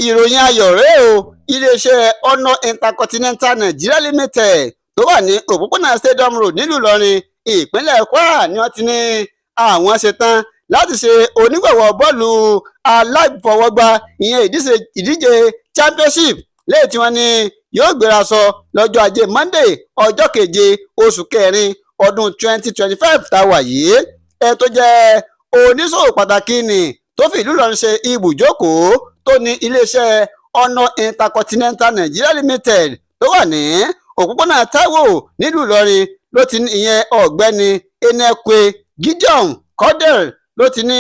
Ìròyìn ayọ̀ rèé o. Iléeṣẹ́ Ọ̀nà Intercontinental Nigeria Limited tó wà ní òpópónà Stadium Road nílùú Ìlọrin, ìpínlẹ̀ Kwara, ni wọ́n ti ní àwọn ṣetán láti ṣe onígbọ̀wọ́ bọ́ọ̀lù aláfọwọ́gbá, ìyẹn ìdíje championship, lẹ́yìn tí wọ́n ní yóò gbéra sọ lọ́jọ́ Ajé Monday, ọjọ́ 7 oṣù 4 ọdún 2025 tá a wà yìí. Ẹ tó jẹ́ oníṣòwò pàtàkì ni tó fi ìlú Ìlọrin ṣe ibùjókòó, tó ní iléeṣẹ́ Ọ̀nà Intercontinental Nigeria Limited tó wà ní òpópónà Táíwò nílùú Ìlọrin ló ti ní, ìyẹn Ọ̀gbẹ́ni Enekwe Gideon Cordell, ló ti ní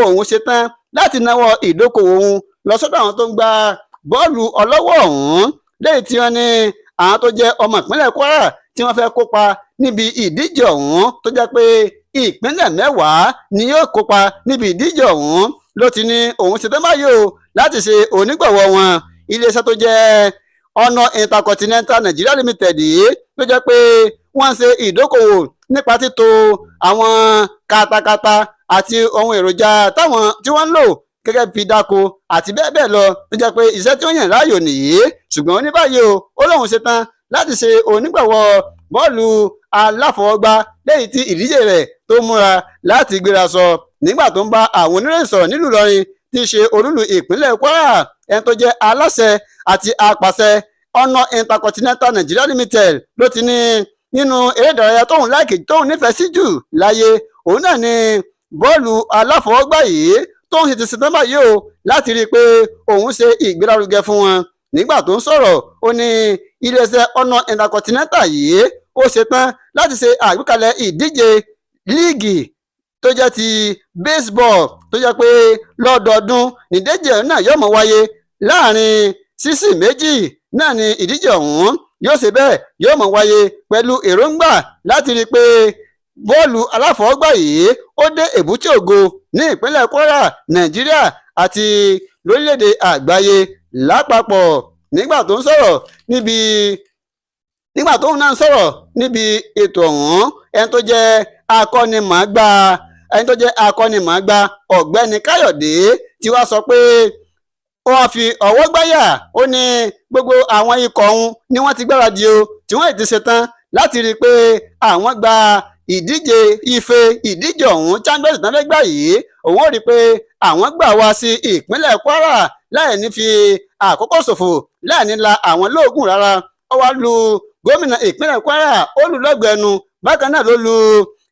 òun ṣetán láti náwó ìdókòwò òun lọ sọ́dọ̀ àwọn tó ń gba bọ́ọ̀lù ọlọ́wọ́ ọ̀hún, lẹ́yìn tí wọ́n ní àwọn tó jẹ́ ọmọ ìpínlẹ̀ Kwara tí wọ́n fẹ́ kópa níbi ìdíje ọ̀hún, tó jẹ́ pé ìpínlẹ̀ 10 ni yóò kópa níbi ìdíje ọ̀hún, ló ti ní òun ṣetán báyìí o láti ṣe onígbọ̀wọ́ wọn. Iléeṣẹ́ tó jẹ́ Ọ̀nà Intercontinental Nigeria Limited yìí, ló jẹ́ pé wọ́n ń ṣe ìdókòwò nípa títo àwọn katakata àti ohun èròjà táwọn tí wọ́n ń lò gẹ́gẹ́ fi dáko àti bẹ́ẹ̀ bẹ́ẹ̀ lọ, tó jẹ́ pé iṣẹ́ tí wọ́n yàn láàyò nìyí. Ṣùgbọ́n ní báyìí o, ó lóun ṣetán láti ṣe onígbọ̀wọ́ bọ́ọ̀lù aláfọwọ́gbá lẹ́yìn tí ìdíje rẹ̀ tó múra láti gbéra sọ. Nígbà tó ń bá àwọn oníròyìn sọ̀rọ̀ nílùú Ìlọrin tí í ṣe olúlu ìpínlẹ̀ Kwara, ẹni tó jẹ́ aláṣẹ àti apàṣẹ Ọ̀nà Intercontinental Nigeria Limited ló ti ní nínú eré ìdárayá tóun like, tóun nífẹ̀ẹ́ sí jù láyé, òun náà ni bọ́ọ̀lù aláfọwọ́gbá yìí, tóun sì ti ṣetán báyìí o láti rí i pé òun ṣe ìgbélárugẹ fún wọn. Nígbà tó ń sọ̀rọ̀, ó ní iléeṣẹ́ Ọ̀nà Intercontinental yìí, ó ṣetán láti ṣe àgbékalẹ̀ ìdíje líìgì tó jẹ́ ti baseball, tó jẹ́ pé lọ́dọọdún nídíje náà yóò mọ̀ wáyé. Láàrin season 2 náà ni ìdíje ọ̀hún yóò ṣe bẹ́ẹ̀ yóò mọ̀ wáyé, pẹ̀lú èròǹgbà láti rí i pé bọ́ọ̀lù aláfọwọ́gbá yìí ó dé èbúté ògo ní ìpínlẹ̀ Kwara, Nàìjíríà àti lórílẹ̀‐èdè àgbáyé lápapọ̀. Nígbà tó ń náà sọ̀rọ̀ níbi ètò ọ̀hún, ẹni tó jẹ́ akọ́nimọ̀ọ́gbá, Ọ̀gbẹ́ni Káyọ̀dé, tí wàá sọ pé wọ́n fi ọwọ́ gbáyà, ó ní gbogbo àwọn ikọ̀ ọ̀hún ni wọ́n ti gbáradì o, tí wọ́n ti ṣetán láti rí i pé àwọn gba ìdíje ife ìdíje ọ̀hún, champions tán fẹ́ gbà yìí. Òun ó rí i pé àwọn gbà wá sí ìpínlẹ̀ Kwara láì ní fi àkókò ṣòfò, láì ní la àwọn lóògùn rárá. Ó wá lu gómìnà ìpínlẹ̀ Kwara, ó lù lọ́gbẹ̀ẹ́nu. Bákan náà ló lu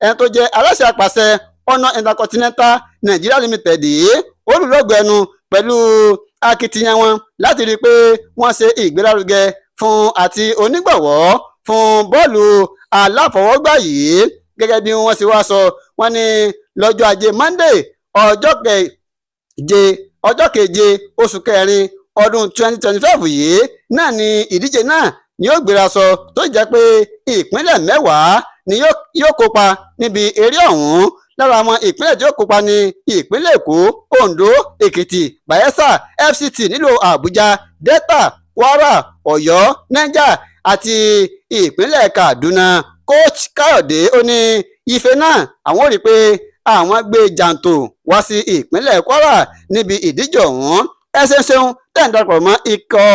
ẹni tó jẹ́ aláṣẹ àpàṣẹ Ọ̀nà Intercontinental Nigeria Limited yìí, ó lù lọ́gbẹ̀ẹ́nu pẹ̀lú akitiyan wọn láti rí i pé wọ́n ṣe ìgbélárugẹ fún àti onígbọ̀wọ́ fún bọ́ọ̀lù aláfọwọ́gbá yìí. Gẹ́gẹ́ bí wọ́n ṣe wá sọ, wọ́n ní lọ́jọ́ Ajé Monday, ọjọ́ 7 oṣù 4 ọdún 2025 yìí náà ni ìdíje náà ni yóò gbéra sọ, tó jẹ́ pé ìpínlẹ̀ 10 ni yóò kópa níbi eré ọ̀hún. Lára àwọn ìpínlẹ̀ tí yóò kópa ní ìpínlẹ̀ Èkó, Ondo, Èkìtì, Bayelsa, FCT nílùú Àbújá, Delta, Kwara, Ọ̀yọ́, Niger àti ìpínlẹ̀ Kaduna. Coach Káyọ̀dé ó ní ife náà, àwọn ò rí i pé àwọn gbé jàǹtò wá sí ìpínlẹ̀ Kwara níbi ìdíje ọ̀hún. Ẹ ṣeun ṣeun tẹ̀ ń darapọ̀ mọ́ ikọ̀.